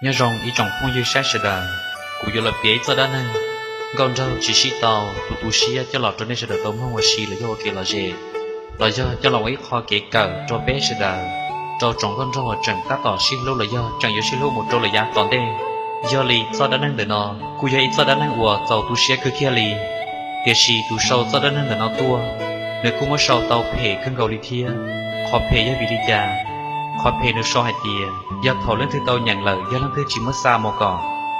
Nyob zoo ib tsoom phooj ywg saib sawv daws, kuv yuav los piav ib txoj dab neeg nkauj nraug tsis sib tau, tus tu siab coj los rau nej sawv daws tau mloog ua si los yog ua kev lom zem, los yog coj los ua ib qho kev kawm rau peb sawv daws, rau tsoom nkauj nraug uas tseem tab tom sib hlub los yog tseem yuav sib hlub mus rau lawm yav tom ntej. Yog li txoj dab neeg ntawm no kuj yog ib txoj dab neeg uas txaus tu siab kawg kiag li. Tiam sis tus sau txoj dab neeg ntawm no tuaj, nws kuj muab sau tau phem kawg nkaus li thiab. Qhov phem yog vim li cas? Qhov phem nws sau hais tias yog thaum leej twg tau nyeem lawm yog leej twg tsis muab xa mus kom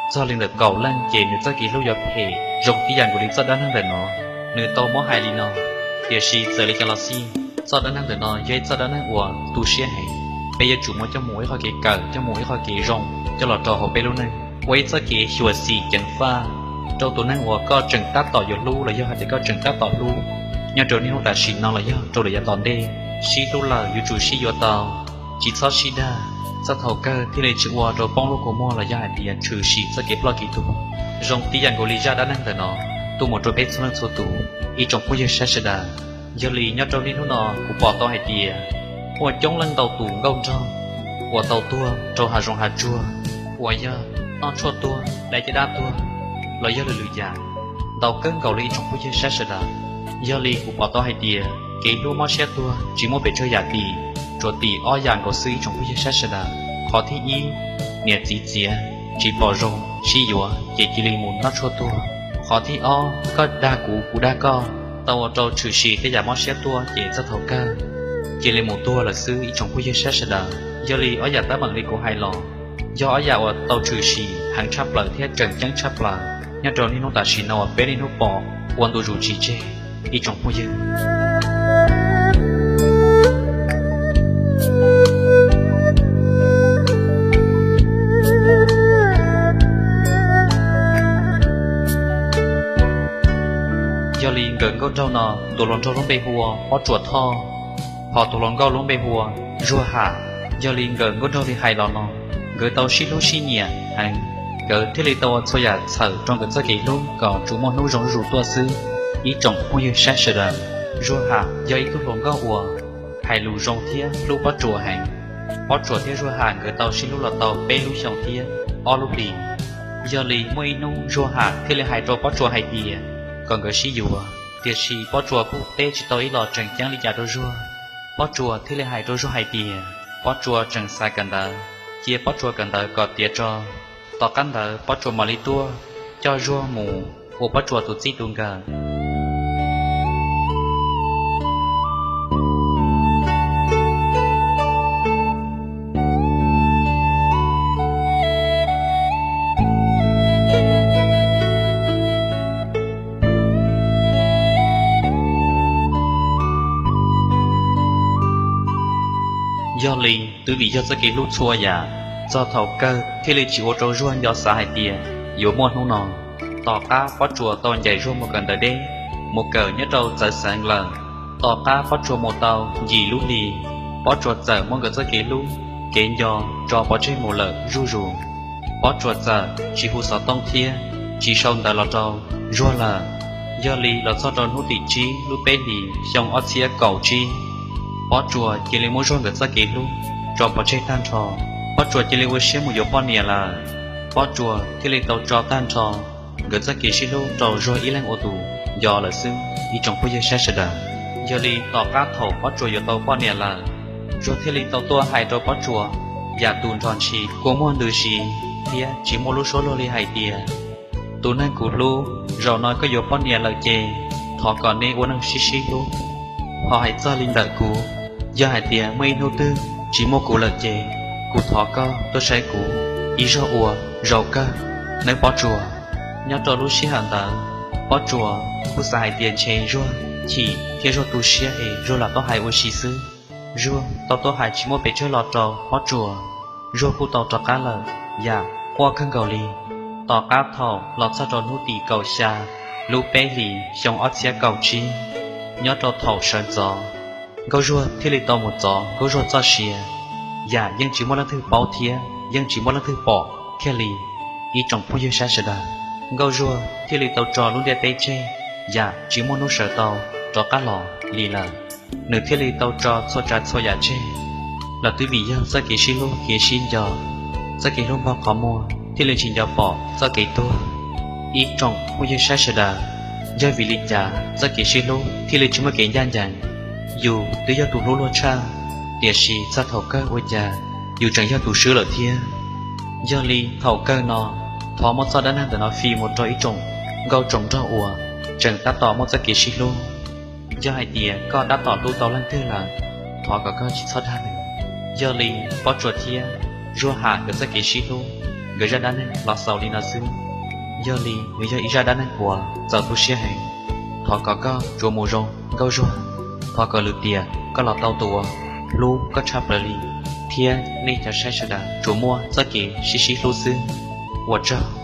txog li ntawm kaum leej ces nws txoj kev hlub yuav phem zoo tib yam nkaus li txoj dab neeg ntawm no. Nws tau muab hais li no, tiam sis txawm li cas los xij, txoj dab neeg ntawm no yog ib txoj dab neeg uas tu siab heev. Peb yuav tsum muab coj mus ua ib qho kev kawm, coj mus ua ib qho kev zoo coj los rau hauv peb lub neej, ua ib txoj kev xyuam xim ceev faj rau tus neeg uas koj tseem tab tom yuav hlub los yog hais tias koj tseem tab tom hlub nyob rau niaj hnub tam sim no los yog rau lawm yav tom ntej. Sib hlub lawm yuav tsum sib yuav tau, tsis txhob sib dag, txog thaum kawg thiaj li tsis ua rau poob lub kua muag los yog hais tias tshwm sim txoj kev ploj kev tuag. Zoo tib yam nkaus li zaj dab neeg ntawm no tuaj mus rau peb txhua leej txhua tus, ib tsoom phooj ywg saib sawv daws. Yog li nyob rau niaj hnub no kuv pom tau hais tias muaj coob leej ntau tus nkauj nraug uas tau tuag rau hav zoov hav tsuag, uas yog noj tshuaj tuag, dai caj dab tuag, los yog lwm lwm yam, ntau kawg nkaus li ib tsoom phooj ywg saib sawv daws. Yog li kuv pom tau hais tias kev hlub mob siab tuag tsis muaj pes tsawg yam tim, tsuas tim ob yam nkaus xwb ib tsoom phooj ywg saib sawv daws. Qhov thib ib, niam txiv txiav tsis pom zoo sib yuav ces cia li mus noj tshuaj tuag. Qhov thib ob, koj dag kuv kuv dag koj, tau ua rau tshwm sim tej yam mob siab tuaj ces txog thaum kawg cia li mus tuag lawm xwb ib tsoom phooj ywg saib sawv daws. Yog li ob yam teeb meem li kuv hais los yog ob yam uas tau tshwm sim heev tshaj plaws thiab tseem ceeb tshaj plaws nyob rau niaj hnub tam sim no uas peb niaj hnub pom ua ntu zus tsis tseg ib tsoom phooj ywg. Yog li nkawm nkauj nraug no, tus hluas nraug lub npe hu ua Pob Tsuas Thoj, hos tus hluas nkauj lub npe hu ua Zuag Ham. Yog li nkawm nkauj nraug li hais los no, nkawd tau sib hlub sib nyiam heev, nkawd thiaj li tau ua txhua yam txhawm rau nkawd txoj kev hlub kom tsuas muaj hnub zoo zuj zus tuaj xwb ib tsoom phooj ywg saib sawv daws. Zuag Ham yog ib tug hluas nkauj uas hais lus zoo thiab hlub Pob Tsuas heev. Pob Tsuas thiab Zuag Ham nkawd tau sib hlub los tau peb lub xyoos thiab ob lub hlis. Yog li muaj ib hnub Zuag Ham thiaj li hais rau Pob Tsuas hais tias kom nkawd sib yuav, tiam sis Pob Tsuas kuj teb tsis tau ib los tseem ceeb li cas rau Zuag. Pob Tsuas thiaj li hais rau Zuag hais tias Pob Tsuas tseem xav kawm ntawv, cia Pob Tsuas kawm ntawv kom tiav tso, tom qab ntawd Pob Tsuas mam li tuaj coj Zuag mus ua Pob Tsuas tus txij tus nkawm. Yog li twb vim yog txoj kev hlub txhua yam, txog thaum kawg thiaj li tsis ua rau Zuag nco xav hais tias yuav muaj hnub no. Tom qab Pob Tsuas tau ncaim Zuag mus kawm ntawv deb, mus kawm nyob rau txawv xeev lawm. Tom qab Pob Tsuas mus tau yim lub hli, Pob Tsuas txawm muab nkawd txoj kev hlub, kev nco tso pov tseg mus lawm zuj zus. Pob Tsuas txawm tsis hu xov tooj thiab tsis sau ntawv los rau Zuag lawm. Yog li los txog rau hnub tim tsib lub peb hlis xyoo ob txhiab kaum tsib, Pob Tsuas cia li muab Zuag nkawd txoj kev hlub tso pov tseg tag nrho. Pob Tsuas cia li ua siab mus yuav poj niam lawm. Pob Tsuas thiaj li tau tso tag nrho nkawd txoj kev sib hlub rau Zuag ib leeg ua tus nco lawm xwb ib tsoom phooj ywg saib sawv daws. Yog li tom qab thaum Pob Tsuas yuav tau poj niam lawm, Zuag thiaj li tau tuaj hais rau Pob Tsuas yam tus nrog ntshis kua muag ntws si thiab tsis muaj lub suab luag li hais tias, tus neeg kuv hlub, zaum no koj yuav poj niam lawm ces thov kom nej ua neej sib sib hlub. Ho hais txog li ntawm kuv, yog hais tias muaj ib hnub twg tsis muaj kuv lawm ces kuv thov koj tuaj saib kuv ib zaug ua zaum kawg nawb Pob Tsuas. Nyob rau lub sij hawm ntawd, Pob Tsuas kuj xav hais tias ntshe Zuag chim thiab Zuag tu siab es Zuag lam tuaj hais ua si xwb. Zuag tau tuaj hais tsis muaj pes tsawg los rau Pob Tsuas, Zuag kuj tau rov qab lawm, yam quaj kawg nkaus li. Tom qab thaum los txog rau hnub tim kaum xya lub peb hlis xyoo ob txhiab kaum tsib, nyob rau thaum sawv ntxov, Nkauj Zuag thiaj li tau mus txov Nkauj Zuag txoj sia, yam yeej tsis muaj leej twg paub thiab yeej tsis muaj leej twg pom kiag li ib tsoom phooj ywg saib sawv daws. Nkauj Zuag thiaj li tau tso lub ntiaj teb tseg, yam tsis muaj hnub sawv tau rov qab los li lawm. Nws thiaj li tau tso txhua tsav txhua yam tseg, los twb vim yog txoj kev sib hlub kev sib nco. Txoj kev hlub npog qhov muag thiaj li tsis nco pom txoj kev tuag. Ib tsoom phooj ywg saib sawv daws, yog vim li cas txoj kev sib hlub thiaj li tsis muaj kev ncaj ncees? Yus twb yog tus hlub luag tshaj, tiam sis txog thaum kawg ua cas yus tseem yog tus swb lawm thiab. Yog li thaum kawg no, thov muab txoj dab neeg ntawm no fij mus rau ib tsoom nkauj tsoom nraug uas tseem tab tom muaj txoj kev sib hlub. Yog hais tias koj tab tom hlub tau leej twg lawm, thov kom koj tsis txhob dag nws. Yog li Pob Tsuas thiab Zuag Ham nkawd txoj kev sib hlub, nkawd zaj dab neeg los xaus li no xwb. Yog li nws yog ib zaj dab neeg uas txaus tu siab heev. Thov kom koj tsuas mus zoo nkauj Zuag. Thov kom lwm tiam koj los tau tus uas hlub koj tshaj plaws li, thiab nej cov saib sawv daws tsuas muaj txoj kev sib sib hlub xwb. Ua tsaug.